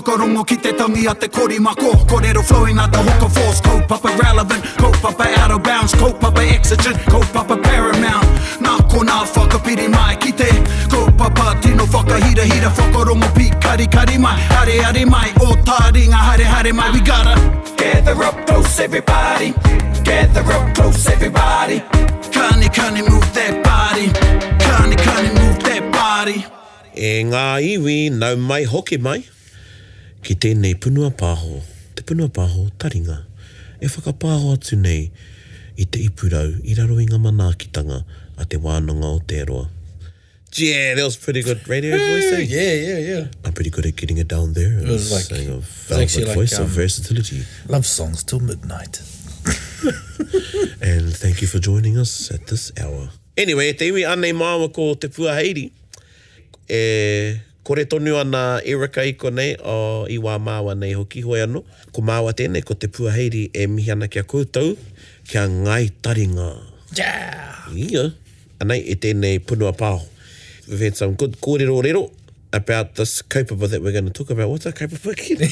Whakarongo ki te tangi a te korimako Korero flowing like the hook of force Kaupapa relevant, kaupapa out of bounds Kaupapa exigent, kaupapa paramount Nā konā whakapiri mai ki te Kaupapa tino whakahirahira Whakarongo pīkarikari mai, areare mai Ō tāringa haere haere mai We gotta gather up close everybody Gather up close everybody Kani kani move that body Kani kani move that body. E ngā iwi, nau mai hoki mai ki tēnei punua pāho, te punua pāho taringa, e whakapāho atu nei i te ipurau i raro i ngā manaakitanga a Te Wānanga o Aotearoa. Yeah, that was pretty good radio voice, eh? Yeah, yeah, yeah. I'm pretty good at getting it down there. It was like, saying a it was velvet actually like, voice um, of versatility. Love songs till midnight. And thank you for joining us at this hour. Anyway, e te iwi, anei māua ko Te Puaheiri. E kore tonu ana Erica i konei, oh, i wā māua nei hoki, hoi anō. Ko māua tēnei, ko Te Puaheiri e mihi ana ki a koutou, ki a Ngāi Taringa. Yeah! Ia, anei e tēnei punua pāho. We've had some good kōrerorero about this kaupapa that we're going to talk about. What's our kaupapa again?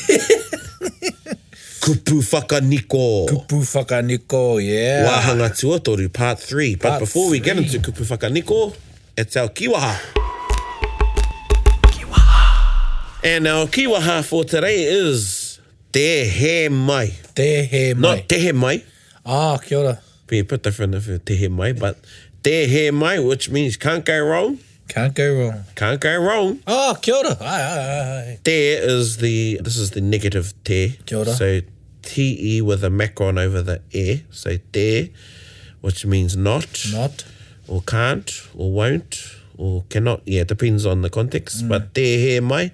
Kupu whakaniko. Kupu whakaniko, yeah. Wāhanga tuatoru, part 3. But Part before we get three. into kupu whakaniko, it's our kiwaha. And our kiwaha for today is te he mai. Te he mai. Not te he mai. Ah, kia ora. Be a bit different if it's te he mai, but te he mai, which means can't go wrong. Can't go wrong. Can't go wrong. Ah, kia ora. Ai, ai, ai, ai. Te is the, this is the negative te. Kia ora. So T-E with a macron over the E. So te, which means not. Not. Or can't, or won't, or cannot. Yeah, it depends on the context. Mm. But te he mai,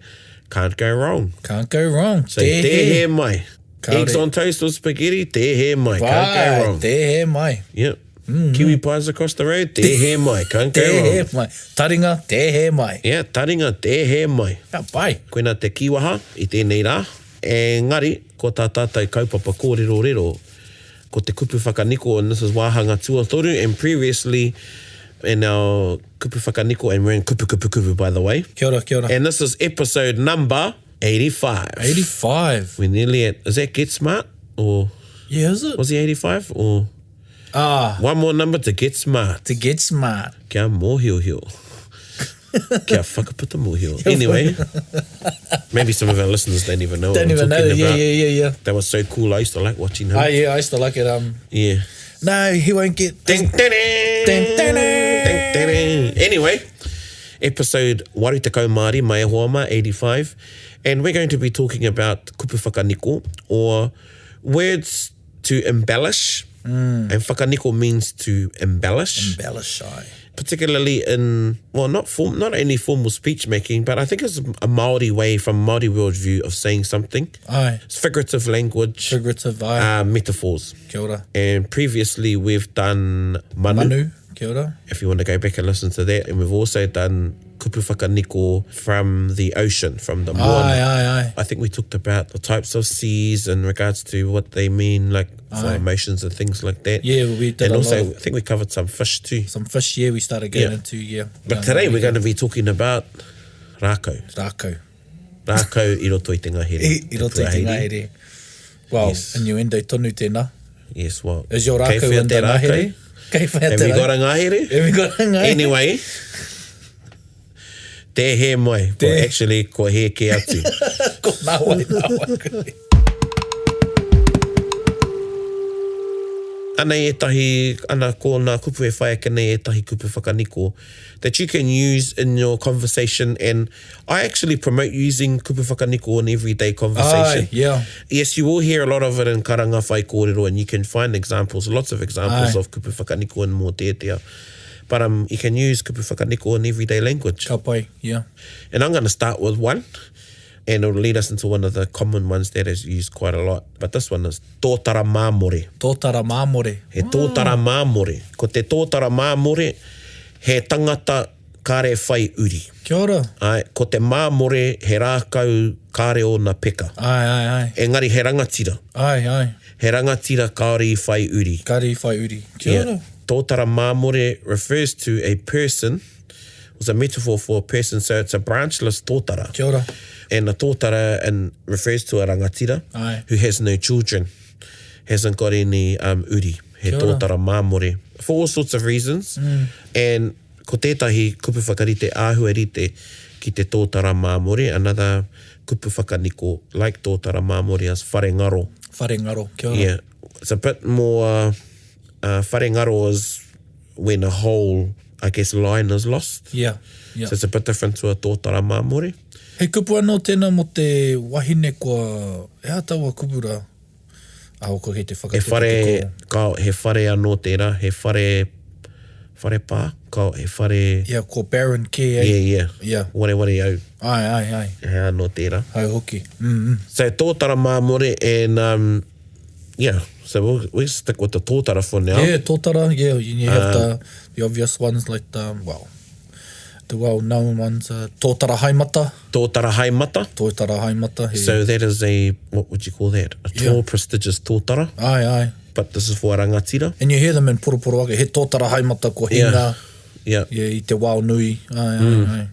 can't go wrong. Can't go wrong. So te, te he mai. Kāore. Eggs on toast or spaghetti, te he mai. Can't go Vai, wrong. Te he mai. Yep. Kiwi pies across the road, te he mai. Can't go Te he wrong. mai. Taringa, te he mai. Yeah, taringa, te he mai. Ka pai. Koina te kīwaha i tēnei rā. Engari, ko tā tātou kaupapa kōrerorero, ko te kupu whakaniko, and this is wāhanga tuatoru, and previously in our kupu whakaniko, and we're in kupu kupu kupu by the way. Kia ora, kia ora. And this is episode number 85. 85. We're nearly at, is that Get Smart? Or Yeah, is it? was he 85? Or Ah, one more number to Get Smart. to get smart. Kia mōhiohio. Kia whakaputa mōhio. Anyway, maybe some of our listeners don't even know Don't what I'm even know. talking Yeah, about. yeah, yeah, yeah. That was so cool. I used to like watching him. Ah, yeah, I used to like it. Um, yeah. no, he won't get. Ding, ding, ding. Ding, ding, ding. Ding, ding, ding. Anyway, episode 85 mai hoa mā, 85. And we're going to be talking about kupu whakaniko or words to embellish. Mm. And whakaniko means to embellish. Embellish, aye. particularly in well not form not only formal speech making but I think it's a Māori way from Māori worldview of saying something Aye. it's figurative language Figurative, aye. uh, metaphors Kia ora. and previously we've done manu, Manu, kia ora. if you want to go back and listen to that and we've also done kupu whakaniko from the ocean from the moana Aye, aye, aye. I think we talked about the types of seas in regards to what they mean, like for Aye. emotions and things like that. Yeah, we did And a also, lot of- I think we covered some fish too. Some fish, yeah, we started getting Yeah. into, yeah. But today we're going to be talking about rākau. Rākau. Rākau i roto i te ngahere. I, i roto i te ngahere. Well, Yes. innuendo tonu tēnā. Yes, well. Is your kei rākau whea in te the rākau? ngahere? Kei whea Have te we got rākau? a ngahere? Have we got a ngahere? Anyway, te he mai. Te- Well, actually, ko he ke atu. Ko nā wai, nā wai. Anei ētahi, ana ko nā kupu e whai ake nei ētahi kupu whakaniko that you can use in your conversation and I actually promote using kupu whakaniko in everyday conversation. Aye, yeah. Yes, you will hear a lot of it in karanga whai kōrero and you can find examples, lots of examples Aye. of kupu whakaniko in mōteatea. But um, you can use kupu whakaniko in everyday language. Ka pai, yeah. And I'm going to start with one, and it'll lead us into one of the common ones that is used quite a lot. But this one is tōtara māmore. Tōtara māmore. He tōtara māmore. Ko te tōtara māmore, he tangata kāre whai uri. Kia ora. Ai, ko te māmore, he rākau kāre ōna peka. Ai, ai, ai. Engari he rangatira. Ai, ai. He rangatira kāore i whai uri. Kāre i whai uri. Kia ora. Tōtara māmore refers to a person. was a metaphor for a person, so it's a branchless tōtara. Kia ora. And a tōtara and refers to a rangatira Aye. who has no children, hasn't got any um, uri, he Kia ora. tōtara māmore, for all sorts of reasons. And ko tētahi kupu whakarite āhua rite ki te tōtara māmore, another kupu whakaniko like tōtara māmore is whare ngaro. Whare ngaro, kia ora. Yeah, it's a bit more, uh, whare ngaro is when a whole, I guess, line is lost. Yeah, yeah. So it's a bit different to a tōtara māmore. He kupu anō tēnā mō te wahine kua, he aha taua kupu rā? Ahakoa kei te He whakatepe whare, te kō. kao, he whare anō tērā, he whare, whare pā, kao, he whare... Yeah, ko barren kē ai. Yeah, yeah. Yeah. Wareware au. Ai, ai, ai. He anō tērā. Hau hoki. Mm, mm. So tōtara māmore and, um, yeah, so we'll, we'll stick with the tōtara for now. Yeah, tōtara, yeah, you have the, the obvious ones like the, well, the well-known ones, uh, tōtara haemata. Tōtara haemata. Tōtara haemata. He, So that is a, what would you call that? A tall, Yeah. prestigious tōtara. Ai, ai. But this is for a rangatira. And you hear them in Poroporoaki, he tōtara haemata ko hinga. Yeah. Yeah, i te wao nui. Ai, ai, ai.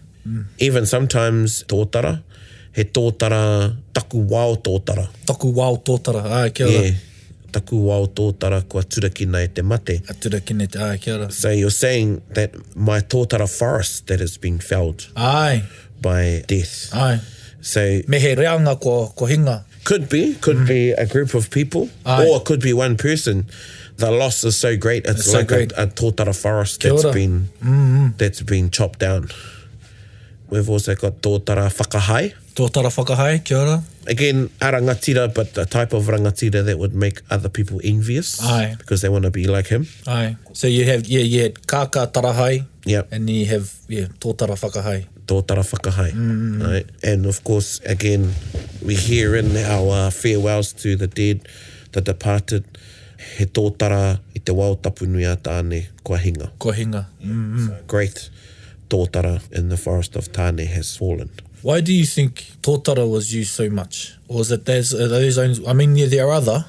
Even sometimes tōtara, he tōtara, taku wao tōtara. Taku wao tōtara, ai, kia ora. Yeah. Taku wao tōtara kua turakina e te mate. A turakina e te, ai, kia ora. So you're saying that my tōtara forest that has been felled Ai, by death. ai. So Me he reanga ko, ko hinga. could be, could be a group of people Aye. or it could be one person. The loss is so great, it's, It's so like great. A, a tōtara forest Kia that's ora. been that's been chopped down. We've also got tōtara whakahae. Tōtara whakahae, kia ora. Again, a rangatira, but a type of rangatira that would make other people envious. Aye. Because they want to be like him. Ai. So you have, yeah, yeah, kākā tarahai. Yep. And then you have, yeah, tōtara whakahae. Tōtara whakahae. Right? And of course, again, we hear in our farewells to the dead, the departed, he tōtara i te wao tapu nui a Tāne kua hinga. Kua hinga. Mm. Great tōtara in the forest of Tāne has fallen. Why do you think tōtara was used so much? Or is it there's, are those own, I mean, yeah, there are other,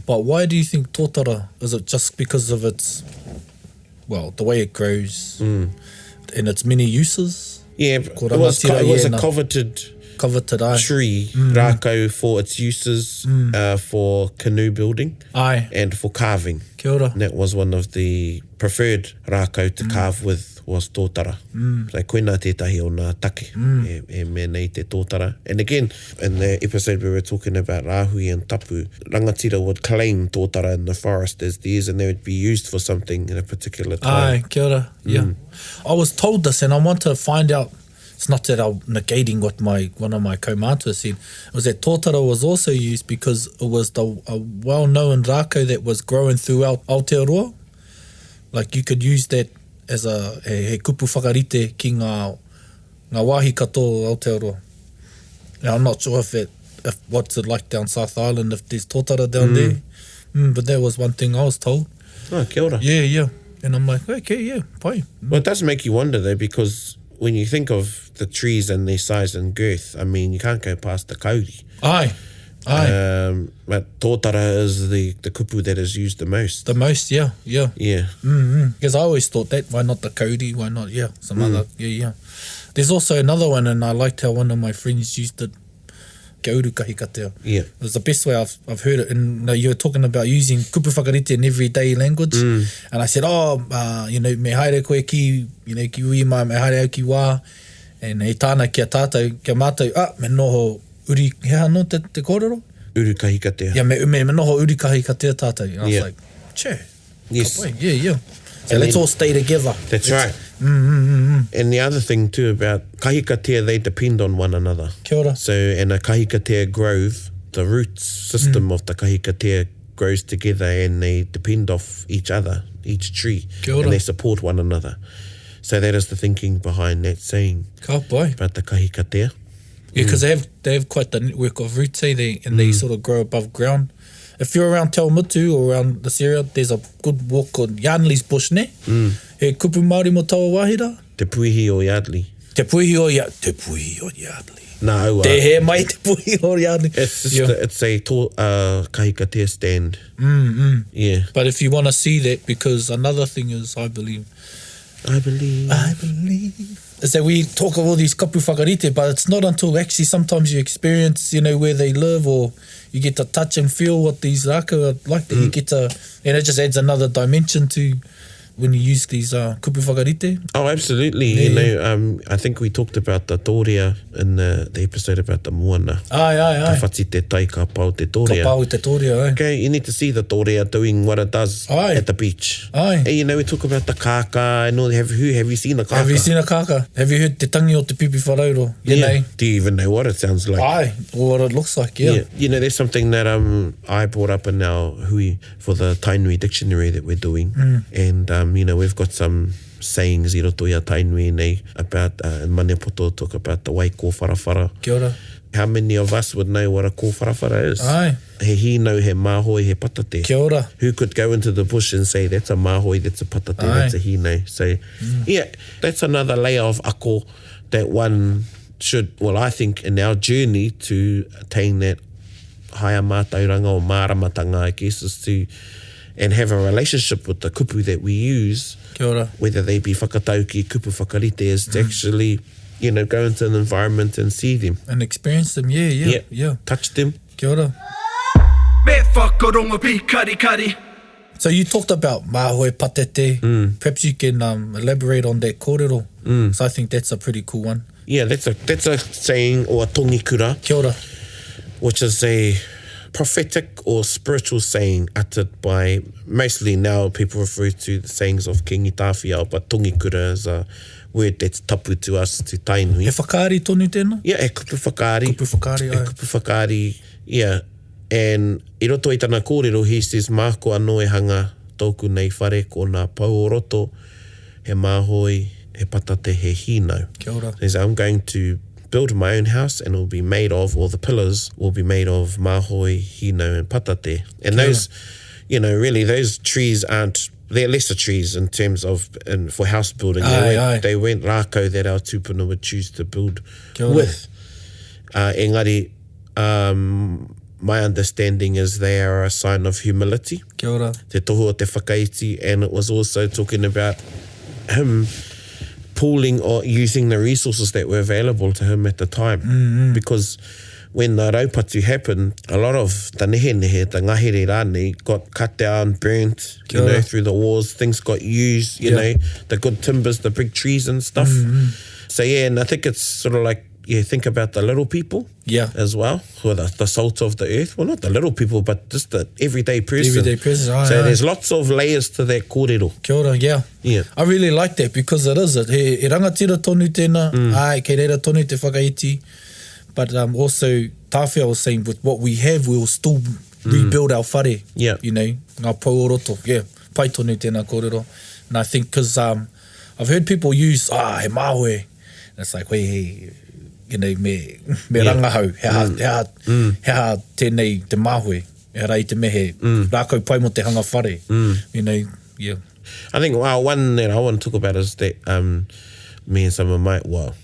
but why do you think tōtara? Is it just because of its, well, the way it grows and its many uses? Yeah, Ko it was, rangatira it was a iena. coveted Coveted, ai. tree, rākau, for its uses, for canoe building Ai, and for carving. kia ora. And that was one of the preferred rākau to carve with was tōtara. So koina tētahi o ngā take e, e mea nei te tōtara. And again, in the episode we were talking about rāhui and tapu, rangatira would claim tōtara in the forest as theirs and they would be used for something in a particular time. Aye, kia ora. Yeah. I was told this and I want to find out. It's not that I'm negating what my one of my kaumātua said. It was that tōtara was also used because it was the a well-known rākau that was growing throughout Aotearoa. Like you could use that as a he, he kupu whakarite ki ngā, ngā wāhi katoa o Aotearoa. Now, I'm not sure if it if what's it like down South Island if there's tōtara down there. But that was one thing I was told. Oh, kia ora. Yeah, yeah. And I'm like, okay, yeah, fine. Well, it does make you wonder though, because when you think of the trees and their size and girth, I mean, you can't go past the kauri. Aye, aye. But tōtara is the, the kupu that is used the most. the most, yeah, yeah. yeah. Because I always thought that, why not the kauri, why not, yeah, some other, yeah, yeah. There's also another one, and I liked how one of my friends used it, Kia uru kahikatea. Yeah. It was the best way I've, I've heard it. And you, know, you were talking about using kupu whakarite in everyday language. And I said, oh, you know, me haere koe ki, you know, ki ui mai, me haere au ki wā. And hei tāna kia tātou, kia mātou, ah, me noho uri, he aha nō te, te kōrero? Uru kahikatea. Yeah, me, me, me noho uri kahikatea tātou. And I was Yeah. like, che. Yes. ka pai. Yeah, yeah. So And let's then- all stay together. That's right. And the other thing too about kahikatea, they depend on one another. Kia ora. So in a kahikatea grove, the root system of the kahikatea grows together and they depend off each other, each tree. Kia ora. And they support one another. So that is the thinking behind that saying Ka pai. about the kahikatea. Yeah, because they have they have quite the network of roots, eh? They and they sort of grow above ground. If you're around Te Awamutu or around this area, there's a good walk called Yardley's Bush, ne? He kupu Māori mō taua wāhi rā? Te puihi o Yardley. Te puihi o, ya, te puihi o Yardley. Nā aua. Te he mai te puihi o Yardley. It's just Yeah. it's a tall, kahikatea stand. Mm, Yeah. But if you want to see that, because another thing is, I believe, I believe. I believe. Is that we talk of all these kapu whakarite, but it's not until actually sometimes you experience, you know, where they live or you get to touch and feel what these rākau are like that mm. you get to, and it just adds another dimension to when you use these uh, kupu whakarite. Oh, absolutely. Yeah, you know, um, I think we talked about the tōrea in the, the episode about the moana. Ai, ai, ai. Ka whati te tai, ka pao te tōrea. Ka pao te tōrea, ai. Okay, you need to see the tōrea doing what it does ai. at the beach. Ai. And, you know, we talk about the kākā and all. Have, who, have you seen the kākā? Have you seen a kākā? Have you heard te tangi o te pipi wharauro? You yeah. know? Do you even know what it sounds like? Ai, or what it looks like, yeah. yeah. You know, there's something that um, I brought up in our hui for the Tainui dictionary that we're doing. Mm. And, um, you know, we've got some sayings i roto i a Tainui nei about, uh, Maniapoto talk about the wai kōwharawhara. Kia ora. How many of us would know what a kōwharawhara is? Ai. He hīnau, he māhoi, he patate. Kia ora. Who could go into the bush and say, that's a māhoi, that's a patate, Ai. that's a hīnau. So, mm. yeah, that's another layer of ako that one should, well, I think in our journey to attain that higher mātauranga or māramatanga, I guess, is to and have a relationship with the kupu that we use. Kia ora. Whether they be whakatauki, kupu whakarite, is to mm. actually, you know, go into an environment and see them. And experience them, yeah, yeah, yeah. yeah. Touch them. Kia ora. Me whakarongo pīkarikari. So you talked about māhoe patete. Mm. Perhaps you can um, elaborate on that kōrero. Mm. So I think that's a pretty cool one. Yeah, that's a, that's a saying or a tongikura. Kia ora. Which is a prophetic or spiritual saying uttered by, mostly now people refer to the sayings of Kingi Tāwhiao, but tongikura is a word that's tapu to us, to Tainui. He whakaari tonu tēnā? Yeah, he kupu whakaari. Kupu whakaari, ai. He kupu whakaari, yeah. And i roto i tana kōrero, he says, Māku anō e hanga tōku nei whare ko nā pou o roto, he māhoi, he patate, he hīnau. Kia ora. He says, I'm going to build my own house and it will be made of, or the pillars will be made of māhoi, hīnau and patate. And Kia those, you know, really those trees aren't, they're lesser trees in terms of, and for house building. Aye, they, weren't, aye. they weren't rākau that our tūpuna would choose to build with. Uh, engari, um, my understanding is they are a sign of humility. Kia ora. Te tohu o te whakaiti, and it was also talking about him pooling or using the resources that were available to him at the time. Mm -hmm. Because when the raupatu happened, a lot of the nehenehe, the ngahere rānei, got cut down, burnt, you know, through the wars. Things got used, you yeah. know, the good timbers, the big trees and stuff. Mm -hmm. So yeah, and I think it's sort of like yeah, think about the little people yeah. as well, who are the, the salt of the earth. Well, not the little people, but just the everyday person. Everyday person, aye, So aye. there's lots of layers to that kōrero. Kia ora, yeah. Yeah. I really like that because it is. It, he, he rangatira tonu tēnā, mm. ai, kei reira tonu te whakaiti. But um, also, Tāwhia was saying, with what we have, we'll still mm. rebuild our whare. Yeah. You know, ngā pou o roto. Yeah, pai tonu tēnā kōrero. And I think because um, I've heard people use, ah, he māhoe. And it's like, hey, you know, me, me yeah. rangahau, he aha, mm. he aha, mm. he aha tēnei te māhoe, he ara i te mehe, mm. rākau pai mo te hanga whare, mm. you know, yeah. I think well, one that I want to talk about is that um, me and some of my, well,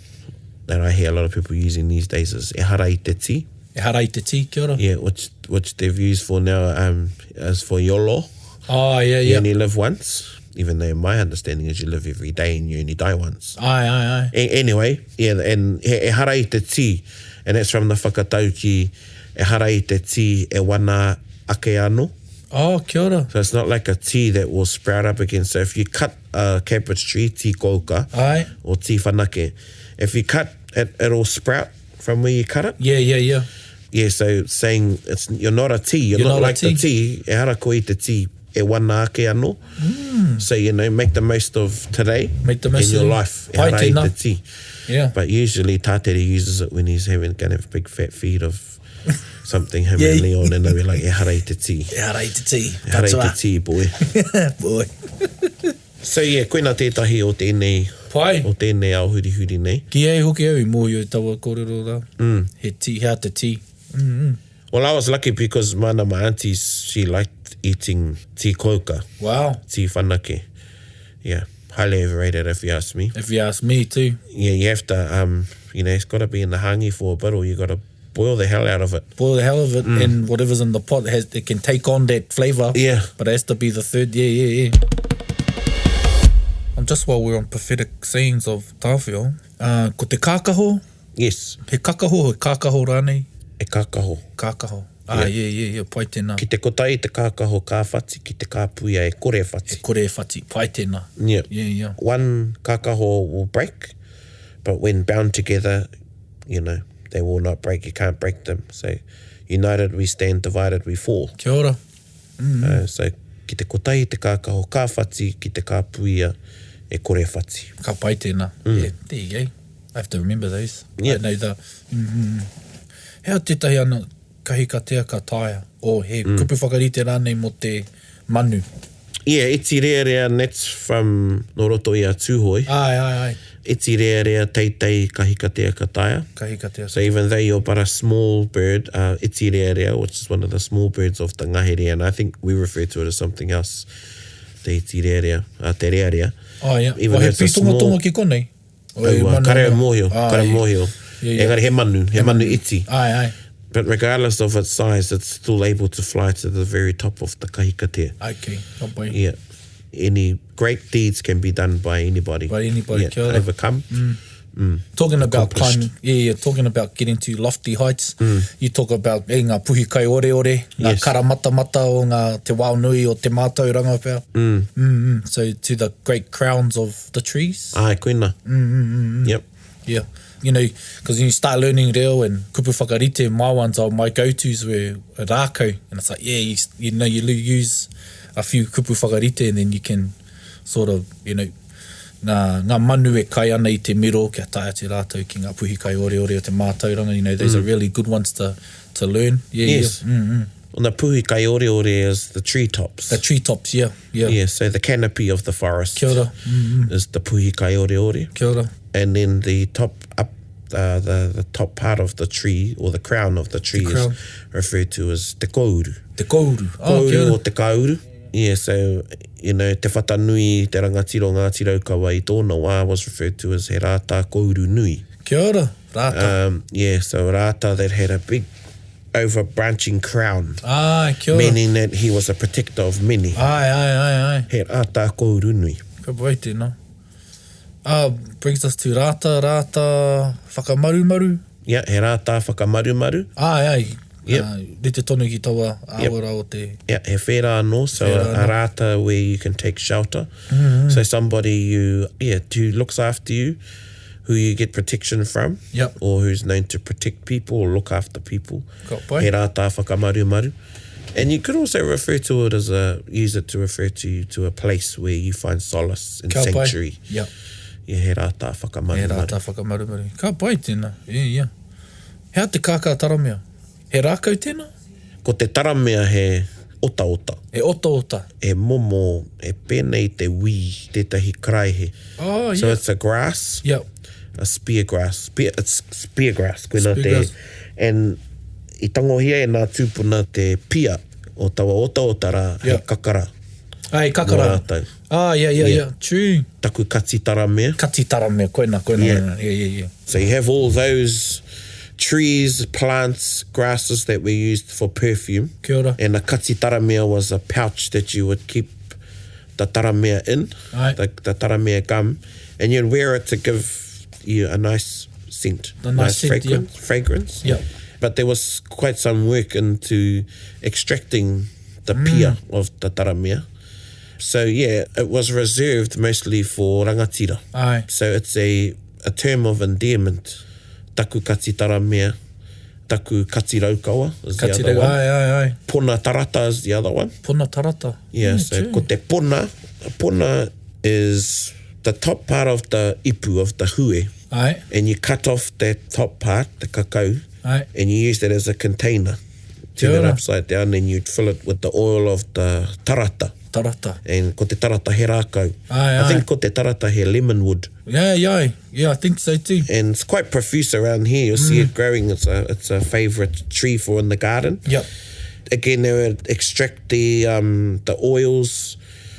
that I hear a lot of people using these days is ehara i te tī. Ehara i te tī, kia ora. Yeah, which, which they've used for now um, is for YOLO. Oh, yeah, yeah. You only live once even though my understanding is you live every day and you only die once. Aye, aye, aye. A anyway, yeah, and he, ehara i te tī, and that's from the whakatauki, ehara i te tī e wana ake anō. Oh, kia ora. So it's not like a tī that will sprout up again. So if you cut a cabbage tree, tī kouka, aye. or tī whanake, if you cut it, it'll sprout from where you cut it. Yeah, yeah, yeah. Yeah, so saying it's you're not a tī, you're, you're not, not like the tī, ehara koe i te tī e wana ake anō. Mm. So, you know, make the most of today make the most in your life. Pai Ehara i te tī. Yeah. But usually Tātere uses it when he's having kind of a big fat feed of something, him yeah. and Leon, and they'll be like, ehara i te tī. Ehara i te tī. Ehara i te tī, boy. boy. So yeah, koina tētahi o tēnei, Pai. o tēnei ao hurihuri nei. Ki ai hoki au i mōhio i taua kōrero rā. Mm. He tī, hea te tī. Mm -hmm. Well, I was lucky because one of my aunties, she liked eating tī kouka. Wow. Tī whanake. Yeah, highly overrated if you ask me. If you ask me too. Yeah, you have to, um, you know, it's got to be in the hangi for a bit or you got to boil the hell out of it. Boil the hell of it mm. and whatever's in the pot has it can take on that flavour. Yeah. But it has to be the third. Yeah, yeah, yeah. Just while we're on prophetic sayings of Tāwhiao, uh, ko te kākaho, Yes. He kakaho, he kākaho rānei? He kākaho. Kākaho. Ah, yeah, yeah, yeah, yeah, pai tēnā. Ki te kotahi te kākaho ka whati, ki te kāpuia e kore e whati. E kore e whati, pai tēnā. Yeah. Yeah, yeah. One kākaho will break, but when bound together, you know, they will not break, you can't break them. So, united we stand, divided we fall. Kia ora. Mm. Uh, so, ki te kotahi te kākaho ka whati, ki te kāpuia e kore whati. Ka pai tēnā. Mm. Yeah, there you go. I have to remember those. Yeah. I know the, mm, mm. He aha tētahi ano kahikatea ka taea, or he mm. kupu whakarite rānei mō te manu? Yeah, iti rearea and that's from nō roto i a Tūhoe. Ai, ai, ai. Iti rearea teitei kahikatea ka taea. Kahikatea. So even though you're but a small bird, uh, iti rearea, which is one of the small birds of the ngahere, and I think we refer to it as something else, te iti rearea, uh, te rearea. Oh, yeah. Even oh, he though it's a small... pītongotongo ki konei? Aua, kare au mōhio, kare au mōhio. Engari he manu, he manu iti. Ae, ae. But regardless of its size, it's still able to fly to the very top of the kahikatea. Okay, ka pai. Yeah. Any great deeds can be done by anybody. By anybody, yeah, kia ora. Overcome. Mm. Mm. Talking about climbing, yeah, yeah, talking about getting to lofty heights, mm. you talk about e, ngā puhi kai oreore, ngā yes. karamatamata o ngā te wao nui o te mātauranga pea. Mm. Mm, mm. So to the great crowns of the trees. Āe, koina. Mm, mm, mm, mm. Yep. Yeah. You know, because you start learning reo and kupu whakarite, my ones are my go-tos were rākau. And it's like, yeah, you, you know, you use a few kupu whakarite and then you can sort of, you know, ngā, ngā manu e kai ana i te miro kia tae atu rātou ki ngā puhi kai oreore o te mātauranga, you know, those mm. are really good ones to, to learn. Yeah, yes. yeah. Mm, mm. And the puhi kaioreore is the treetops. The treetops, yeah, yeah. Yeah, so the canopy of the forest Kia ora. Mm -hmm. is the puhi kaioreore. Kia ora. And then the top up uh, the, the top part of the tree or the crown of the tree the crown. is referred to as te kouru. Te kouru. Oh, kouru or te kauru. Yeah, so, you know, Te Whatanui, Te Rangatira o Ngāti Raukawa i tōna wā was referred to as he rātā kouru nui. Kia ora, rātā. Um, yeah, so rātā that had a big over branching crown. Ai, kia ora. Meaning that he was a protector of many. Ai, ai, ai, ai. He rātā kouru nui. Ka pai tēnā. Ah, brings us to rātā, rātā whakamarumaru. Yeah, he rātā whakamarumaru. Ai, ai. Yep. Uh, rite tonu ki taua āwara o te... Yeah, he whērā anō, so Whērā a, a rātā where you can take shelter. Mm -hmm. So somebody you, yeah, who looks after you, who you get protection from, yep. or who's known to protect people or look after people. Ka pai. He rātā whakamarumaru. And you could also refer to it as a, use it to refer to, to a place where you find solace and Ka pai. sanctuary. Yep. Yeah, he rātā whakamarumaru. He rātā whakamarumaru. Ka pai tēnā. Yeah, yeah. He aha te kākā taramea? He rākau tēnā? Ko te taramea he otaota. He otaota. He momo, he pēnei te wī, tētahi karaehe. Oh, yeah. So it's a grass. Yep. A spear grass. Spear, it's spear grass. Koina Spear te, grass. And i tangohia e nā tūpuna te pia o taua otaota rā hei Yep. kakara. Ai, kakara. Mō rātou. Ah, yeah, yeah, yeah. True. Taku kati taramea. Kati taramea, koina, koina. Yeah. Yeah, yeah, yeah. So you have all those trees, plants, grasses that were used for perfume. Kia ora. And a kati taramea was a pouch that you would keep the taramea in, Aye. the, the taramea gum, and you'd wear it to give you a nice scent. A nice scent, yeah. fragrance. fragrance. Yeah. But there was quite some work into extracting the Mm. pia of the taramea. So yeah, it was reserved mostly for rangatira. Aye. So it's a, a term of endearment. Taku kati taramea, taku kati raukawa is the Kati other raukawa. one. Aye, aye, aye. Pona tarata is the other one. Pona tarata. Yeah, Mm, so true. ko te pona, pona is the top part of the ipu, of the hue. Aye. And you cut off that top part, the kakau, Aye. and you use that as a container. Turn Kia it ora. upside down and you'd fill it with the oil of the tarata. Tarata. And ko te tarata he rākau. Aye, I aye. think ko te tarata he lemon wood. Yeah, yeah, yeah, I think so too. And it's quite profuse around here. You'll see Mm. it growing. It's a, it's a favourite tree for in the garden. Yep. Again, they would extract the, um, the oils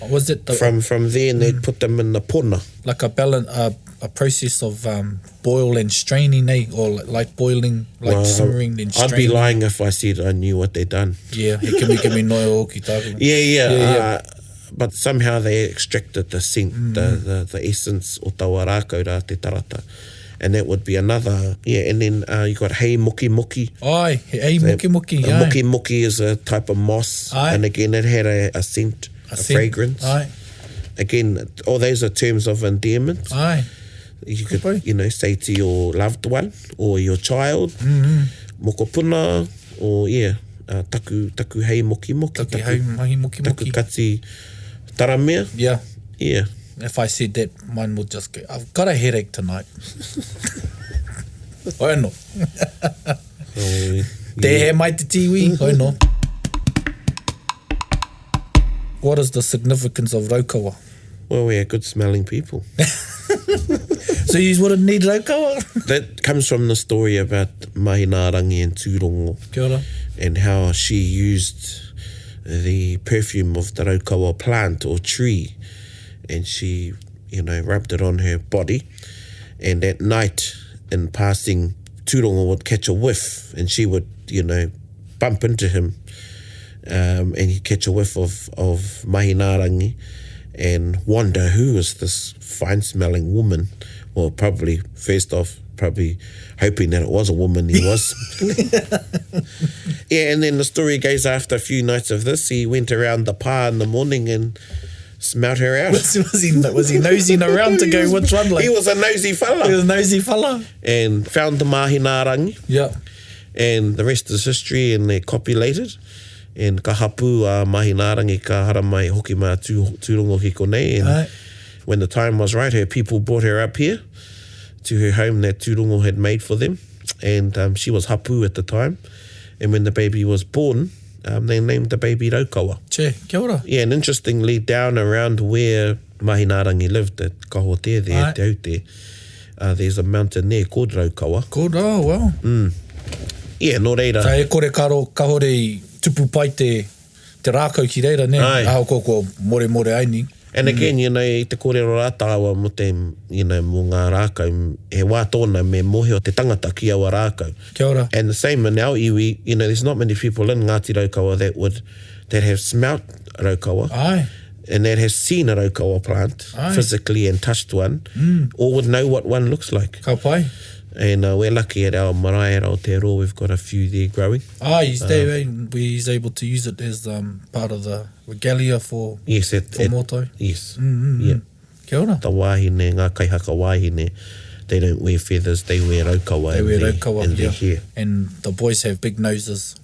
Was it the, from, from there and they'd put them in the pona. like a balance, a, a process of um, boil and straining, eh? Or like, like boiling, like Well, simmering then I'd straining. be lying if I said I knew what they'd done. Yeah, he kimi kimi noio o ki tāku. Yeah, yeah. Yeah, yeah. Uh, But somehow they extracted the scent, mm. the, the, the essence o taua rākau rā, te tarata. And that would be another, yeah, and then uh, you got hei moki moki. Ai, hei moki moki, yeah. Moki moki is a type of moss, Ai. and again it had a, a scent, a, a scent. fragrance. Ai. Again, all those are terms of endearment. Ai. You could, you know, say to your loved one or your child, mm -hmm. mokopuna, or yeah, uh, taku, taku hei moki moki. Taku, taku hei mahi moki moki. Taku kati taramea. Yeah. Yeah. If I said that, mine would just go, I've got a headache tonight. Hoi no. oh, Te he mai te tiwi, hoi no. What is the significance of raukawa? Well, we are good smelling people. so you wouldn't need raukawa? that comes from the story about Mahinarangi and Tūrongo. Kia ora. And how she used the perfume of the raukawa plant or tree and she, you know, rubbed it on her body. And at night, in passing, Tūrongo would catch a whiff and she would, you know, bump into him um, and he'd catch a whiff of, of Mahinarangi and wonder who is this fine smelling woman. Well, probably, first off, probably hoping that it was a woman he was. yeah, and then the story goes after a few nights of this, he went around the pa in the morning and smelt her out. Was, was he was he nosing around to go which one? Like, he was a nosy fella. He was a nosy fella. And found the Mahinarangi. Yeah. And the rest is history and they copulated. And ka hapu a Mahinarangi ka haramai hoki mā tū, tūrongo ki konei. And Right. when the time was right, her people brought her up here to her home that Tūrongo had made for them. And um, she was hapu at the time. And when the baby was born, um, they named the baby Raukawa. Che, kia ora. Yeah, and interestingly, down around where Mahinarangi lived at Kahote there, Aye. Te Aute, uh, there's a mountain there called Raukawa. Good, oh, well. Mm. Yeah, nō reira. Ta e kore karo, kahore i tupu pai te, te rākau ki reira, ne? Ai. Ahakoa kua more more ai ni. And again, you know, i te kōrero rā tāua mō te, you know, mō ngā rākau, he wā tōna me mōhio te tangata ki aua rākau. Kia ora. And the same in our iwi, you know, there's not many people in Ngāti Raukawa that would, that have smelt raukawa. Ai. And that has seen a raukawa plant Ai. physically and touched one, mm. or would know what one looks like. Ka pai. And uh, we're lucky at our marae at Aotearoa, we've got a few there growing. Ah, he's uh, there, eh? he's able to use it as um, part of the regalia for, yes, at, for at, Mōtau. Yes. Mm, mm, yeah. Mm. Kia ora. The wāhine, ngā kaihaka wāhine, they don't wear feathers, they wear raukawa They in wear their, raukawa, in their yeah. hair. And the boys have big noses.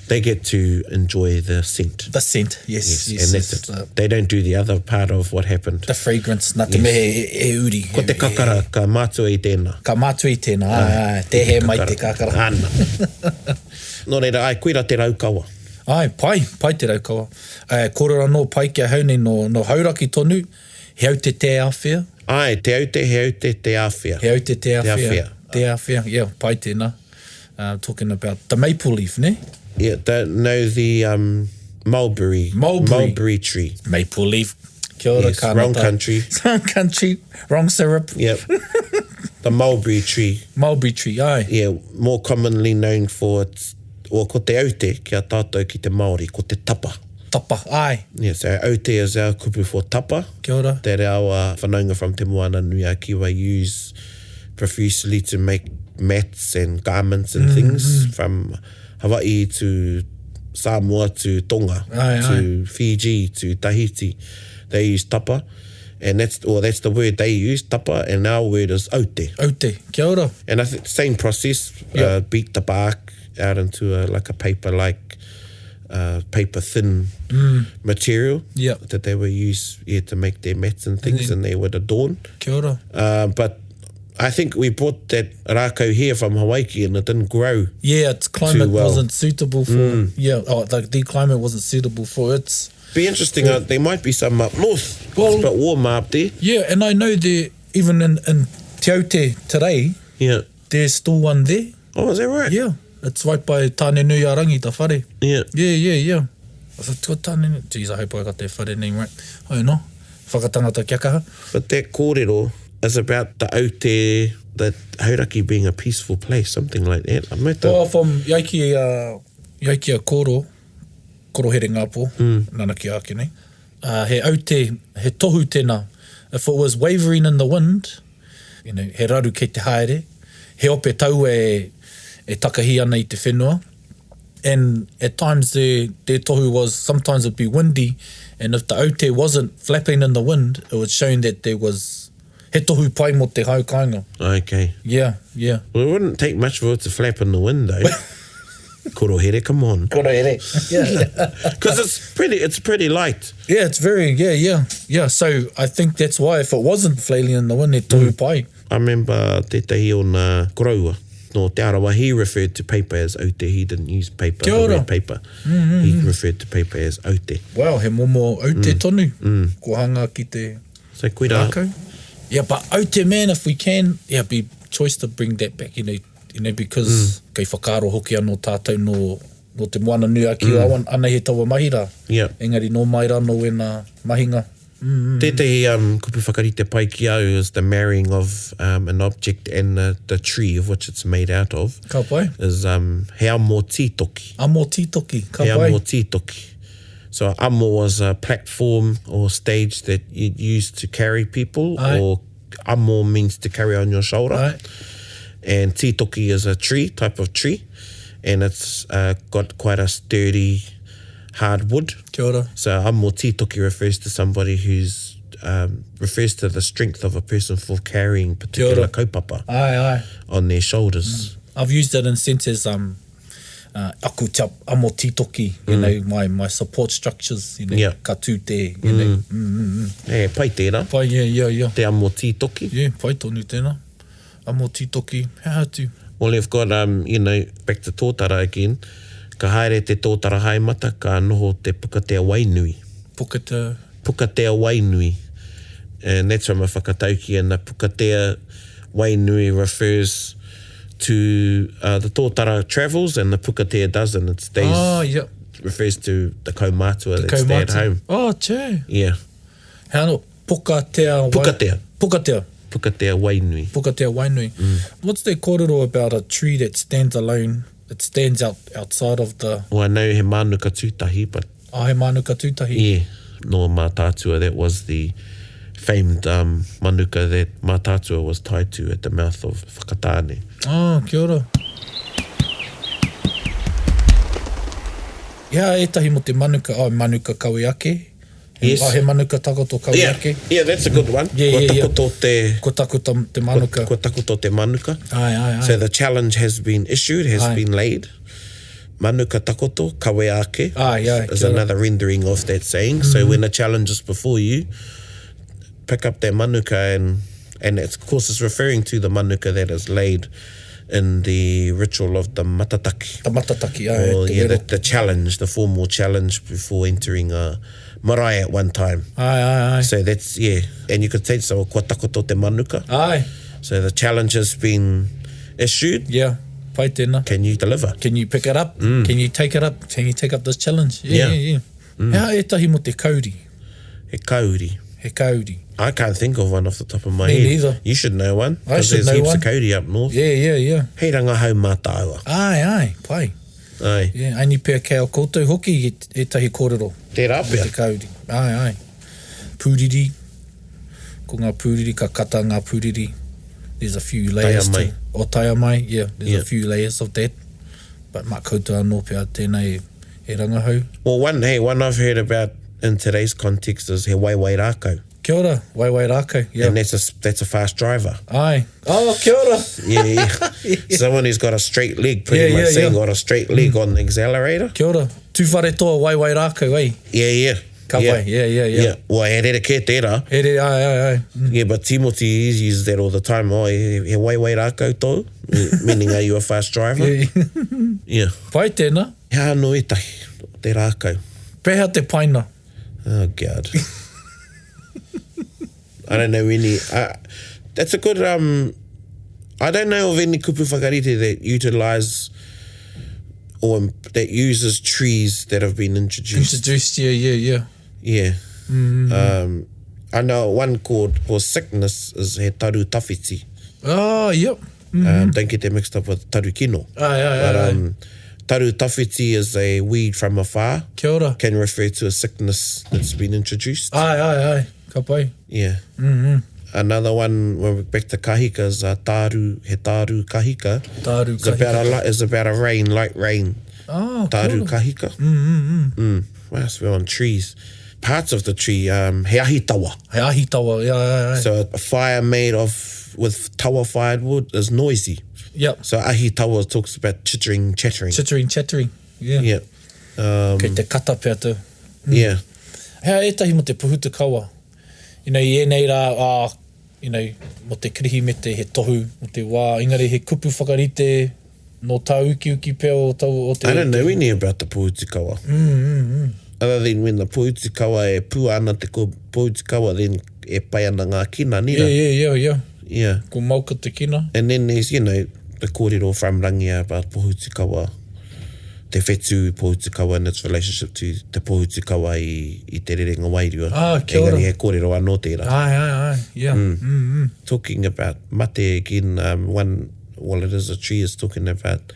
They get to enjoy the scent. The scent, yes. Yes, yes, and that's yes, it. The, They don't do the other part of what happened. the fragrance, nā te Yes. mea e, e uri. Ko te kakara, ka mātua i tēnā. Ka mātua i tēnā, ai, ai, te he mai te kakara. Ana. Nō reira, ai, koira te raukawa. Ai, pai, pai te raukawa. Eh, kōrero anō pai ki ahau nei no, no Hauraki tonu, he au te te awhea. Ai, te aute, he aute, te awhea. He aute te awhea. Te awhea. Te awhea, yeah, pai tēnā. Uh, talking about the maple leaf, ne? Yeah, the, no, the um, mulberry. Mulberry. Mulberry tree. Maple leaf. Kia ora, Yes, ka wrong nata. country. Wrong country, wrong syrup. Yep. the mulberry tree. Mulberry tree, ai. Yeah, more commonly known for its, well, ko te aute, ki a tātou ki te Māori, ko te tapa. Tapa, ai. Yeah, so aute is our kupu for tapa. Kia ora. That our whanaunga from Te Moana Nui a Kiwa use profusely to make mats and garments and mm, things mm. from Hawaii to Samoa to Tonga aye, to aye. Fiji to Tahiti. They use tapa. And that's well, that's the word they use, tapa, and our word is aute. Aute, kia ora. And I think same process, Yep. uh, beat the bark out into a, like a paper like uh, paper thin material Yep. that they would use yeah, to make their mats and things, then- and they would adorn. Kia ora. Uh, but I think we brought that rākau here from Hawaii and it didn't grow. Yeah, its climate well. Mm. wasn't suitable for. Yeah, oh, the, the climate wasn't suitable for its. Be interesting. Uh, there might be some up north. Well- it's a bit warmer up there. Yeah, and I know there even in in Te Aute today, Yeah. there's still one there. Oh, is that right? Yeah, it's right by Tāne-nui-a-rangi, the whare. Yeah. Yeah, yeah, yeah. I said, ko Tāne... Jeez, I hope I got that whare name right. I know. Whakatangata kia kaha. But that kōrero is about the aute, the Hauraki being a peaceful place, something like that. I might Well, from Yaiki, uh, Yaiki a koro, Korohere Ngāpō, nanakia ake nei. Ā, he aute, he tohu tēnā. If it was wavering in the wind, you know, he raru kei te haere, he ope taua e, e takahi ana i te whenua. And at times their, their tohu was, sometimes it'd be windy, and if the aute wasn't flapping in the wind, it was shown that there was, he tohu pai mō te hau kāinga. Okay. Yeah, yeah. Well, it wouldn't take much for it to flap in the wind though. Korohere, come on. Korohere. Yeah. Because it's pretty, it's pretty light. Yeah, it's very, yeah, yeah. Yeah, so I think that's why if it wasn't flailing in the wind, he tohu pai. I remember tētahi o nā koroua nō Te Arawa, he referred to paper as aute, he didn't use paper, Kia the ora. word paper. He referred to paper as aute. Wow, he momo aute tonu. Kua hanga ki te So koirā. rākau. Yeah, but aute man, if we can, yeah, be choice to bring that back, you know, you know, because kei whakaaro hoki anō tātou nō, nō Te Moana-nui-a-Kiwa, mm. anei he taua mahi rā. Yeah. Engari nō mai rā nō wēnā mahinga. Tētehi um, kupu whakarite pai ki au is the marrying of um, an object and the, the tree of which it's made out of. Ka pai. Is um, he amo tītoki. Amo tītoki, ka He pai. amo tītoki. So amo was a platform or stage that you'd use to carry people Aye. or amo means to carry on your shoulder. Aye. And tītoki is a tree, type of tree, and it's uh, got quite a sturdy hard wood. Kia ora. So amo tītoki refers to somebody who's um, refers to the strength of a person for carrying particular ora. kaupapa Aye, aye. on their shoulders. I've used that in sense as um, uh, aku te amo tītoki, you mm. know, my, my support structures, you know, Yeah. ka tū te, you mm. know. Mm, mm, mm. E, pai tērā. Pai, yeah, yeah, yeah. Te amo tītoki. Yeah, pai tonu tēnā. Amo tītoki, he aha atu. Well, you've got, um, you know, back to tōtara again. Ka haere te tōtara haemata, ka noho te pukatea wainui. Pukatea. Pukatea wainui. And that's from a whakatauki, and the pukatea wainui refers to uh, the tōtara travels and the pukatea doesn't. It stays, Oh, yeah. refers to the kaumātua that stay at home. Oh, che. Yeah. He ano, pukatea. Wai... Pukatea. Pukatea. Pukatea wainui. Pukatea wainui. Mm. What's the kōrero about a tree that stands alone, that stands out outside of the... Well, I know he mānuka tūtahi, but... Oh, he mānuka tūtahi. Yeah, no Mātaatua, that was the famed um, manuka that Mātaatua was tied to at the mouth of Whakatāne. Oh, kia ora. Ia ētahi mo te manuka, oh, manuka kawe ake. Yes. Oh, he manuka takoto kawe yeah. ake. Yeah, that's a good one. Yeah, Kua yeah, yeah. takoto te... Kua takoto te manuka. Kua, kua takoto te manuka. Ai, ai, ai. So the challenge has been issued, has Ai. been laid. Manuka takoto, kawe ake. Ai, ai, Is kia ora. another rendering of that saying. So when a challenge is before you, pick up that manuka and, and it's, of course it's referring to the manuka that is laid in the ritual of the matataki. The matataki, ai, Or, te yeah, wero. the, the challenge, the formal challenge before entering a marae at one time. Ai, ai, ai. So that's, yeah. And you could say, so kua takoto te manuka. Ai, So the challenge has been issued. yeah, pai tēnā. Can you deliver? Can you pick it up? Mm. Can you take it up? Can you take up this challenge? Yeah, Yeah. yeah, yeah. Mm. He aha ētahi mo te kauri? He kauri. He kauri. I can't think of one off the top of my Me head. neither. You should know one. I 'cause should there's know heaps one. of kauri up north. Yeah, yeah, yeah. Hei rangahau mā tāua. Ai, ai, pai. Ai. Yeah, aini pea kei a koutou hoki e, ētahi kōrero. Tērā pea. Te kauri. Ai, ai. Pūriri. Ko ngā pūriri, ka kata ngā pūriri. There's a few layers Taia mai. to... O taia mai, yeah. There's Yeah. a few layers of that. But mā koutou anō pea tēnei e rangahau. Well, one, hey, one I've heard about in today's context is he waiwai rākau. Kia ora, waiwai rākau. Yeah. And that's a, that's a fast driver. Ai. Oh, kia ora. Yeah, yeah. Someone who's got a straight leg, pretty Yeah, much yeah, saying yeah. got a straight leg on the accelerator. Kia ora. Tūwharetoa waiwai rākau, eh? Yeah, yeah. Ka pai. Yeah, yeah, yeah. Yeah. Well, he rere kē tērā. He re, ai, ai, ai. Mm. Yeah, but Timothy he uses that all the time. Oh, he, he waiwai rākau tōu, meaning are you a fast driver? Yeah. Yeah. Pai tēnā. He aha anō ētahi, te rākau. Pēhea te paina? Oh, God. I don't know any... Uh, that's a good... Um, I don't know of any kupu whakarite that utilise or that uses trees that have been introduced. Introduced, yeah, yeah, yeah. Yeah. Mm. Um, I know one called for sickness is he taru tawhiti. Oh, yep. Mm. Um, don't get that mixed up with taru kino. Ai, ai, But, ai, ai. um, Taru tawhiti is a weed from afar. Kia ora. Can refer to a sickness that's been introduced. Ai, ai, ai. Ka pai. Yeah. Mm -hmm. Another one, when we're back to kahika, is a tāru, he tāru kahika. Tāru it's kahika. About a, it's about a rain, light rain. Oh, Tāru kahika. Mm, mm, mm. Mm. Well, we're on trees. Parts of the tree, um, he ahi tawa. He ahi tawa, yeah, yeah, yeah. So a fire made of, with tawa fired wood is noisy. Yep. So ahi tawa talks about chittering, chattering. Chittering, chattering, yeah. Yeah. Um, Kei te kata pea te. Mm. Yeah. Hea ētahi mo te puhutukawa. You know, i ēnei rā, ah, you know, mo te Kirihimete he tohu mo te wā, engari he kupu whakarite nō tāukiuki pea o taua, o te... I don't know any about the pohutukawa. Mm, mm, mm. Other than when the pohutukawa e pua ana te pohutukawa, then e pai ana ngā kina, nira? Yeah, yeah, yeah, yeah. Yeah. Ko mauka te kina. And then there's, you know, the kōrero from Rangia about pohutukawa, te whetū pohutukawa and its relationship to te pohutukawa i, i te rerenga wairua. Ah, kia ora. Engari he kōrero anō tērā. Aye, aye, aye, yeah. Mm. Mm, mm. Talking about mate again, um, one, well it is a tree, is talking about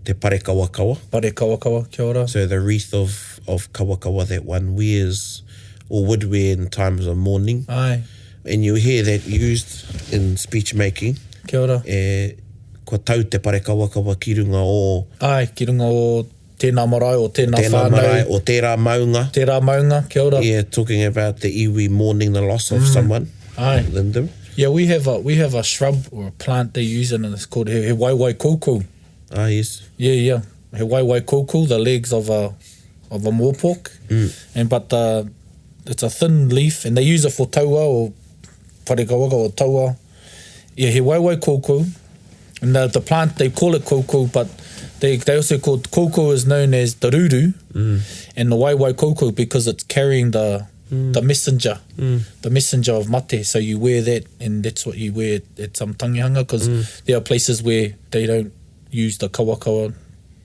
te parekawakawa. Parekawakawa, kia ora. So the wreath of, of kawakawa that one wears or would wear in times of mourning. Aye. And you hear that used in speech making. Kia ora. E, kua tau te parekawakawa ki runga o... Aye, ki runga o tēnā marae, o tēnā whānau. Tēnā marae, o tērā maunga. Tērā maunga, kia ora. Yeah, talking about the iwi mourning the loss of mm. someone. Aye. Within them. Yeah, we have a, we have a shrub or a plant they use and it's called he, he waiwai koukou. Ah, yes. Yeah, yeah. He waiwai koukou, the legs of a, of a morepork. Mm. And but the, it's a thin leaf and they use it for taua or parekawaka or taua. Yeah, he waiwai koukou. And the, the plant, they call it koukou, but they, they also call koukou is known as the ruru mm. and the waiwai koukou because it's carrying the mm. the messenger, mm. the messenger of mate. So you wear that, and that's what you wear at some tangihanga because mm. there are places where they don't use the kawakawa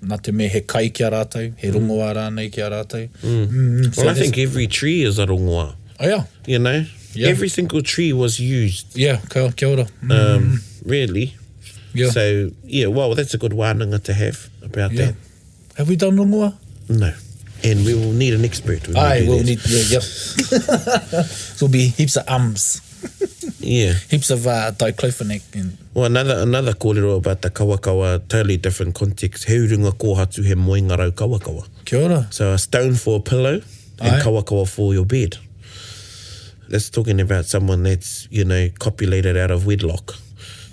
nā te mea he kai ki a rātou, he rongoā rānei ki a rātou. Mm. Mm, so well, I think every tree is a rongoā. Oh, yeah. You know? Yeah. Every single tree was used. Yeah, kia, kia ora. Mm. Um, really. Yeah. So, yeah, well, that's a good wānanga to have about yeah. that. Have we done rongoā? No. And we will need an expert. When Aye, we do we'll that. need, yeah, yep. so it'll be heaps of ums. Yeah. Heaps of uh, diclofenac and Well, another, another kōrero about the kawakawa, totally different context. He urunga kōhatu, he moenga rau kawakawa. Kia ora. So a stone for a pillow and Aye. kawakawa for your bed. That's talking about someone that's, you know, copulated out of wedlock.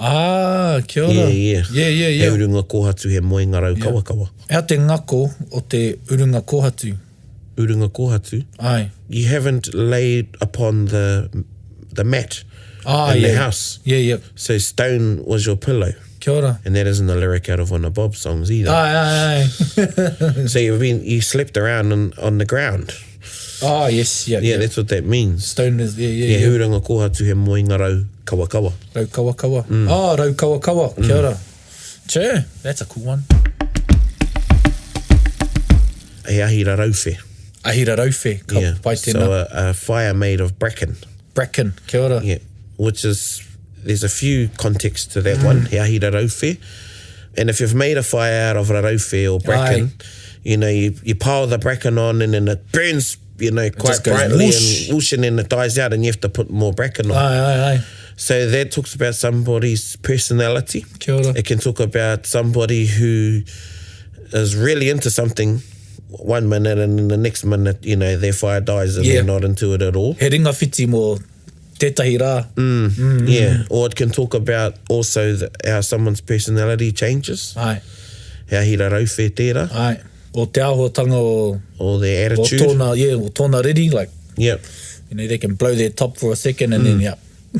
Ah, kia ora. Yeah, yeah. Yeah, yeah, He yeah. urunga kōhatu, he moenga rau kawakawa. Hea te ngako o te urunga kōhatu? Urunga kōhatu. Aye. You haven't laid upon the the mat Ah, in yeah. the house. Yeah, yeah. So stone was your pillow. Kia ora. And that isn't a lyric out of one of Bob's songs either. Aye, aye, aye. So you've been you slept around on, on the ground. Ah, yes, yeah, Yeah, that's what that means. Stone is, yeah, yeah, Yeah, yeah. huranga kōhatu he moenga rau kawakawa. Rau kawakawa. Mm. Oh, rau kawakawa. Kia ora. Che, that's a cool one. He ahi rarauwhe. Ahi rarauwhe. Ka Yeah. pai tēnā. So a, a fire made of bracken. Bracken. Kia ora. Yeah. Which is, there's a few contexts to that one. He ahi rarauwhe. And if you've made a fire out of rarauwhe or bracken, Aye. you know, you, you pile the bracken on and then it burns, you know, quite just goes brightly whoosh. and whoosh and then it dies out and you have to put more bracken on. Aye, aye, aye. So that talks about somebody's personality. Kia ora. It can talk about somebody who is really into something one minute and then the next minute, you know, their fire dies and Yeah. they're not into it at all. He ringa whiti mō tētahi rā. Mm. Yeah. Or it can talk about also the, how someone's personality changes. Aye, He ahi rarauwhe tērā. aye. O te āhuatanga o, Or their o attitude. tōna, yeah, o tōna riri, like, Yep. you know, they can blow their top for a second and then, yeah,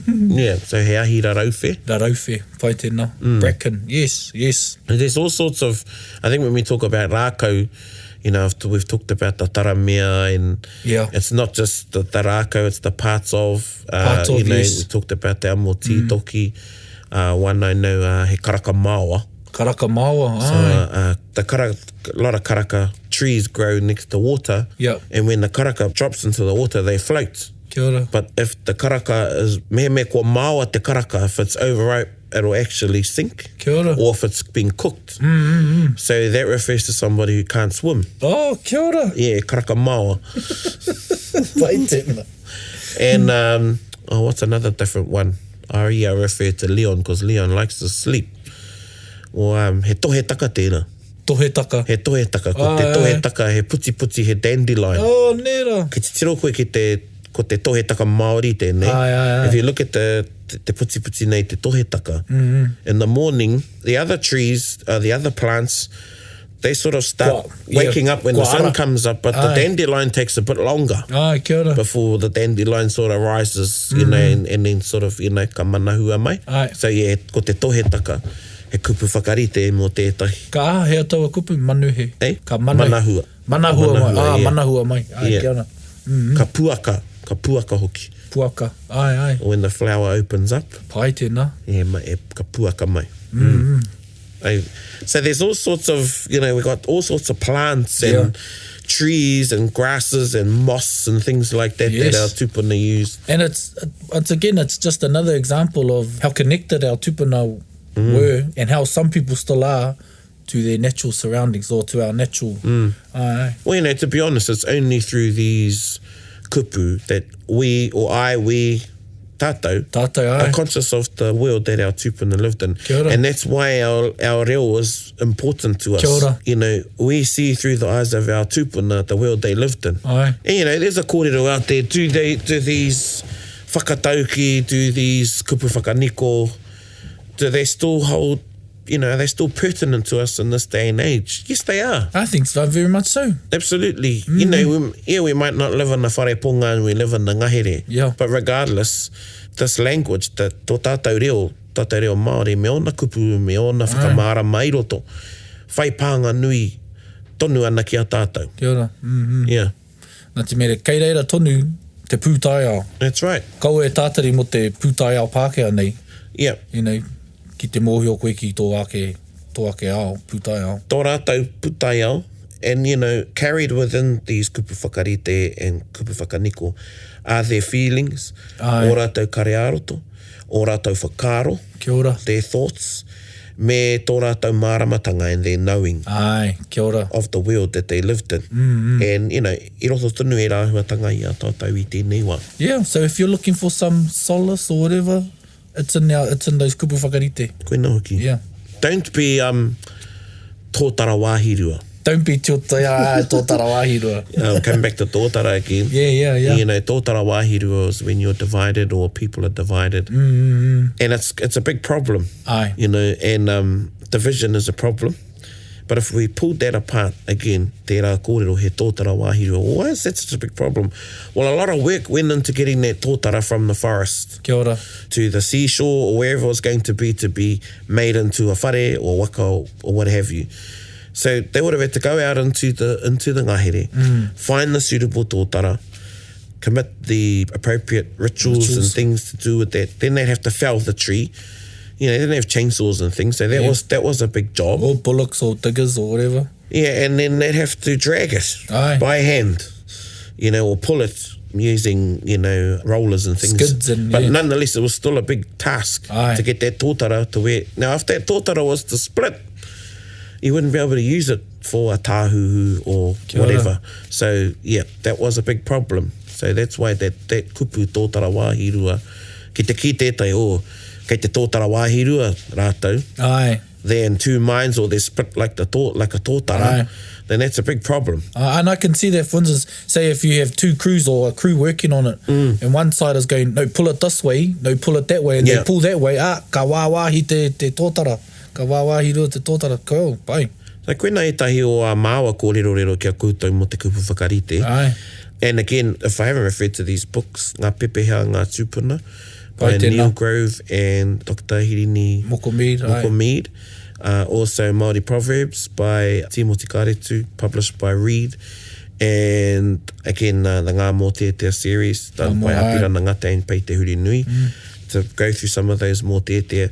Yeah. So he ahi rarauwhe. rarauwhe, pai tēnā. Bracken, yes, yes. And There's all sorts of, I think when we talk about rākau, you know, after we've talked about the taramea and Yeah. it's not just the, the rākau, it's the parts of, uh, Parts of, you know, yes. we talked about the amo tītoki, uh, one I know, uh, he karaka maoa. Karaka maoa, So, aye. uh, uh, the karaka, a lot of karaka trees grow next to water. Yep. And when the karaka drops into the water, they float. Kia ora. But if the karaka is, mehemea kua maoa te karaka, if it's overripe, it'll actually sink. Kia ora. Or if it's been cooked. Mm, mm, mm. So that refers to somebody who can't swim. Oh, kia ora. Yeah, karaka maoa. Pai tēnā. And, um, oh, what's another different one? Oh, yeah, I refer to Leon because Leon likes to sleep. Or, um, he tohe taka tēnā. Tohe taka. He tohe taka. Ko te tohe taka, he putiputi, he dandelion. Oh, nē rā. Ki titiro koe ki te, ko te tohe taka Māori tēnei. Ai, ai, ai. If you look at the, te putiputi nei, te tohe taka, mm -hmm. in the morning, the other trees, uh, the other plants, they sort of start Kua, yeah, waking up when the kua sun ara. comes up, but the Ai. dandelion takes a bit longer Ai, kia ora. before the dandelion sort of rises, you know, and, and then sort of, you know, ka manahua mai. Ai. So yeah, ko te tohe taka, he kupu whakarite mō tētahi. Ka aha hea taua kupu? Manuhe. Eh? Ka manu... Manahua. Manahua mai. Manahua, Ah, yeah. manahua mai. Ai, Yeah. kia ora. Ka puaka, ka puaka hoki. Puaka. Ai, ai. When the flower opens up, Pai tēnā. yeah, ma, e, ka puaka mai. Mm. I, so there's all sorts of, you know, we've got all sorts of plants and Yeah. trees and grasses and moss and things like that Yes. that our tupuna used. And it's, it's again, it's just another example of how connected our tupuna were and how some people still are to their natural surroundings or to our natural. Mm. Ai, Well, you know, to be honest, it's only through these kupu that we, or I, we, tātou, Tātou, ai. are conscious of the world that our tupuna lived in. Kia ora. And that's why our, our reo is important to us. Kia ora. You know, we see through the eyes of our tupuna the world they lived in. Ai. And, you know, there's a kōrero out there. Do they do these whakatauki, do these kupu whakaniko, do they still hold, you know, are they still pertinent to us in this day and age? Yes, they are. I think so, very much so. Absolutely. You know, we, yeah, we might not live in the whareponga and we live in the ngahere. Yeah. But regardless, this language, the, tō tātou reo, tātou reo Māori, me ōna kupu, me ōna whakamārama i roto, whai pānga nui tonu ana ki a tātou. Kia ora. Mm -hmm. Yeah, Nā te mere, kei reira tonu te pūtaiao. that's right. Kaua e tātari mō te pūtaiao Pākehā nei, Yeah. you know, ki te mōhio koe ki tō ake, tō ake ao, pūtaiao. Tō rātou pūtaiao, and you know, carried within these kupu whakarite and kupu whakaniko are their feelings, Ai. o rātou kare ā-roto, o rātou whakaaro, Kia ora. their thoughts, me tō rātou māramatanga and their knowing Ai, kia ora. of the world that they lived in. Mm -hmm. And, you know, i roto tonu e rāhuatanga i a tātou i tēnei wā. Yeah, so if you're looking for some solace or whatever, it's in our, it's in those kupu whakarite. Koina hoki. Yeah. Don't be um, tōtara wāhirua. Don't be tōtara, ah, tōtara wāhirua. Um, come back to tōtara again. Yeah, yeah, yeah. You know, tōtara wāhirua is when you're divided or people are divided. Mm-hmm. And it's, it's a big problem. Aye. You know, and um, division is a problem. But if we pulled that apart again, tērā kōrero he tōtara wāhirua. Why is that such a big problem? Well, a lot of work went into getting that tōtara from the forest Kia ora. to the seashore or wherever it was going to be to be made into a whare or waka or, or what have you. So they would have had to go out into the into the ngahere, Mm. find the suitable tōtara, commit the appropriate rituals, and Rituals. things to do with that. Then they'd have to fell the tree. You know, they didn't have chainsaws and things, so that Yeah. was that was a big job. Or bullocks or diggers or whatever. Yeah, and then they'd have to drag it Aye. by hand, you know, or pull it using, you know, rollers and things. Skids and- but yeah. nonetheless, it was still a big task Aye. to get that tōtara to where. Now, if that tōtara was to split, you wouldn't be able to use it for a tāhuhu or Kia ora. whatever. So, yeah, that was a big problem. So that's why that, that kupu tōtara wāhirua, ki te ki tētai, oh, kei te tōtara wāhirua rātou, Aye. they're in two minds or they split like the tō, like a tōtara, Aye. then that's a big problem. Uh, and I can see that, for instance, say if you have two crews or a crew working on it, and one side is going, no, pull it this way, no, pull it that way, and Yeah. they pull that way, ah, ka wāwāhi te, te tōtara, ka wāwāhi rua te tōtara, cool, bye. So koina ētahi o a māua kōrerorero kia koutou mō te kupu whakarite. Aye. And again, if I haven't referred to these books, Ngā Pepehea Ngā Tūpuna, by Pai tēnā. Neil Grove and Dr. Hirini Moko Mead, aye. Moko Mead. Uh, also Māori Proverbs by Timothy Karetu, published by Reed. And again, uh, the Ngā Mōteatea series done Ngā by Mō, aye. Apirana Ngata and Pei Te Huri Nui to go through some of those mōteatea.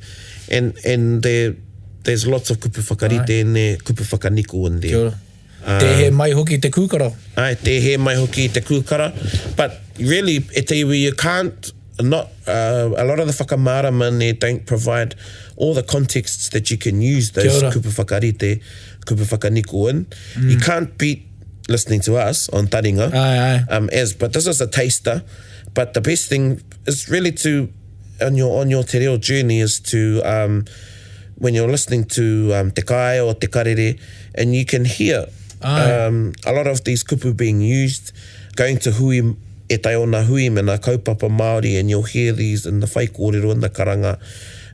And, and there, there's lots of kupu whakarite in there, kupu whakaniko in there. Kia ora. Te he mai hoki te kūkara. Ai, te he mai hoki te kūkara. But really, e te iwi, you can't... Not uh, a lot of the whakamārama in there don't provide all the contexts that you can use those kupu whakarite, kupu whakaniko in. Mm. You can't beat listening to us on Taringa. Aye, aye. Um, as, but this is a taster. But the best thing is really to, on your, on your te reo journey is to, um, when you're listening to um, Te Kāea or Te Karere, and you can hear um, a lot of these kupu being used, going to hui, e tae ona hui me ngā kaupapa Māori and you'll hear these in the whaikōrero, in the karanga,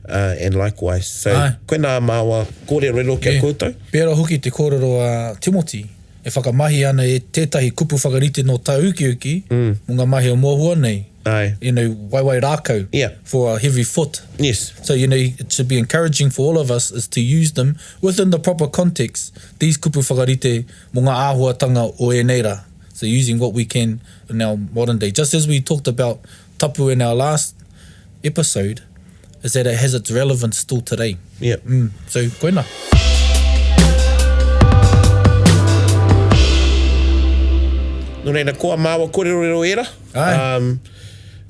uh, and likewise. So, Aye. koinā māua kōrerorero ki a yeah. koutou. Pērā hoki te kōrero a Timoti, e whakamahi ana e tētahi kupu whakarite nō tāukiuki mm. mō ngā mahi o mohua nei. Aye. You know, waiwai rākau yeah. for a heavy foot. Yes. So, you know, it should be encouraging for all of us is to use them within the proper context, these kupu whakarite mō ngā āhuatanga o ēnei rā. So using what we can in our modern day. Just as we talked about tapu in our last episode, is that it has its relevance still today. Yeah. Mm, so koina. Nō reira, ko a māua kōrerorero ērā. Ai. Um,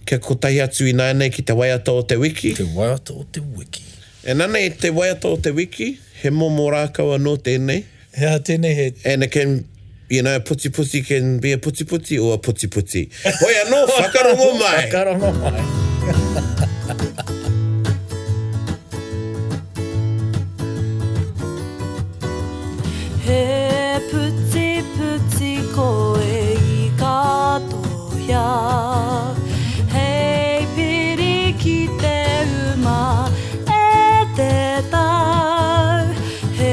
kia kotahi atu ināianei ki te waiata o te wiki. Te waiata o te wiki. E nana i te waiata o te wiki, he momo rākau anō tēnei. He aha tēnei he... And it can, you know, a putiputi can be a putiputi or a putiputi. Hoi anō, whakarongo mai! Whakarongo mai! He putiputi koe i katoia Hei piri ki te uma e te tau He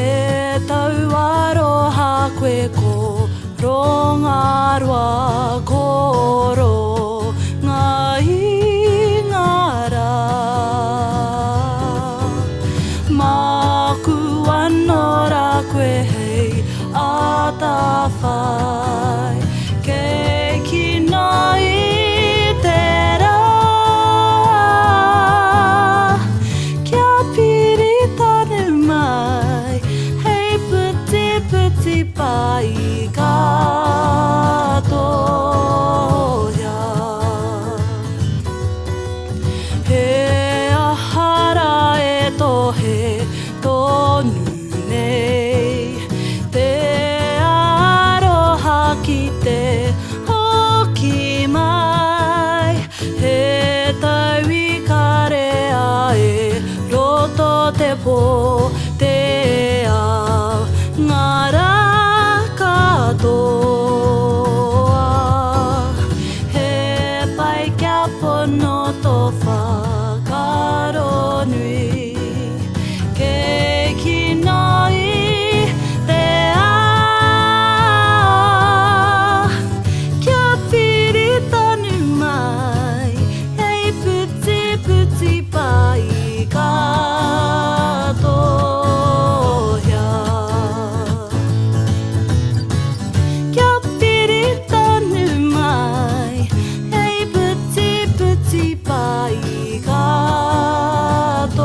tau aroha koe ko Rongaroa ko Rongaingara Māku anō rā koe hei atawhai Kei kino i te rā Kia piri tonu mai hei putiputi pai katoia. He aha rā e tohe tonu nei te aroha ki te hoki mai He tau i karea e roto te pō te ao ngā rā katoa He pai kia pono tō whakaaro nui Kei kino i te ao Kia piri tonu mai hei putiputi pai katoia Kia piri tonu mai hei putiputi pai katoia.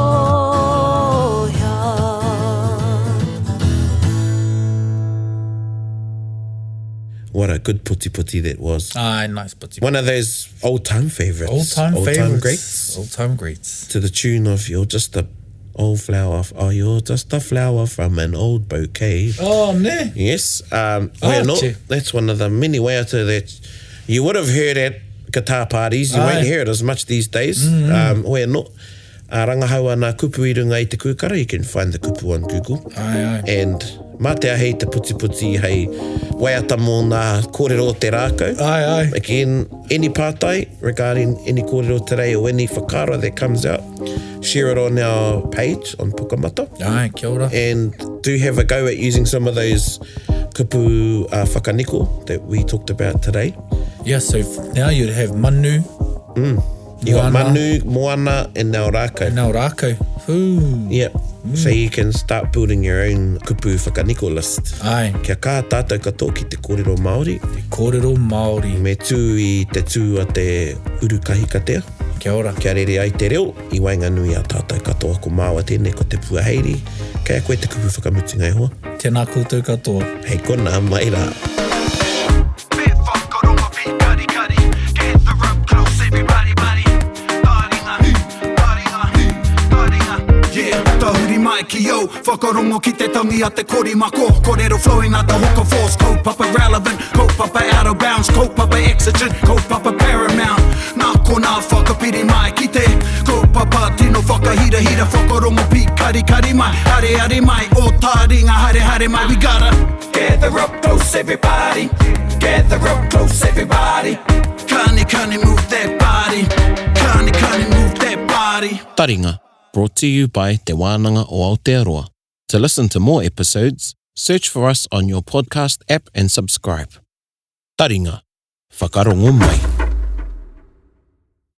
What a good putiputi that was. Aye, nice putiputi. One of those old time favourites. Old time old favourites. Time greats. Old time greats. To the tune of You're Just a Old Flower. Oh, you're just a flower from an old bouquet. Oh, ne? Yes. Um, Oh, oh, no, che. that's one of the many waiata that you would have heard at guitar parties. You Aye. won't hear it as much these days. Mm. Um, hoi anō, uh, rangahau ana kupu i runga i te kūkara. You can find the kupu on Google. Aye, aye. And mā te ahei te putiputi hei waiata mō ngā kōrero o te rākau. Aye, aye. Again, any pātai regarding any kōrero today or any whakaaro that comes out, share it on our page on Pukamata. Aye, kia ora. And do have a go at using some of those kupu uh, whakaniko that we talked about today. Yeah, so now you'd have manu. Mm. You got Moana. manu, moana, and now rākau. And now rākau. Ooh. Yep. Mm. So you can start building your own kupu whakaniko list. Ai. Kia kā tātou katoa ki te kōrero Māori. Te kōrero Māori. Me tū i te tū a te uru kahikatea. Kia ora. Kia rere ai te reo i waenganui a tātou katoa ko māua tēnei ko Te Pua Heiri. Kei a koe te kupu whakamutunga e hoa. Tēnā koutou katoa. Hei konā mai rā. Me whakarongo, be karikari. Get the rope close, everybody, buddy. ki au Whakarongo ki te tangi a te korimako Kōrero flowing like the hoka force Kaupapa relevant, kaupapa out of bounds Kaupapa exigent, kaupapa paramount Nā konā whakapiri mai ki te Kaupapa tino whakahirahira Whakarongo pīkarikari mai Areare mai, ō tāringa haere haere mai We gotta gather up close everybody Gather up close everybody Kani kani move that body Kani kani move that body Taringa, brought to you by Te Wānanga o Aotearoa. To listen to more episodes, search for us on your podcast app and subscribe. Taringa, whakarongo mai.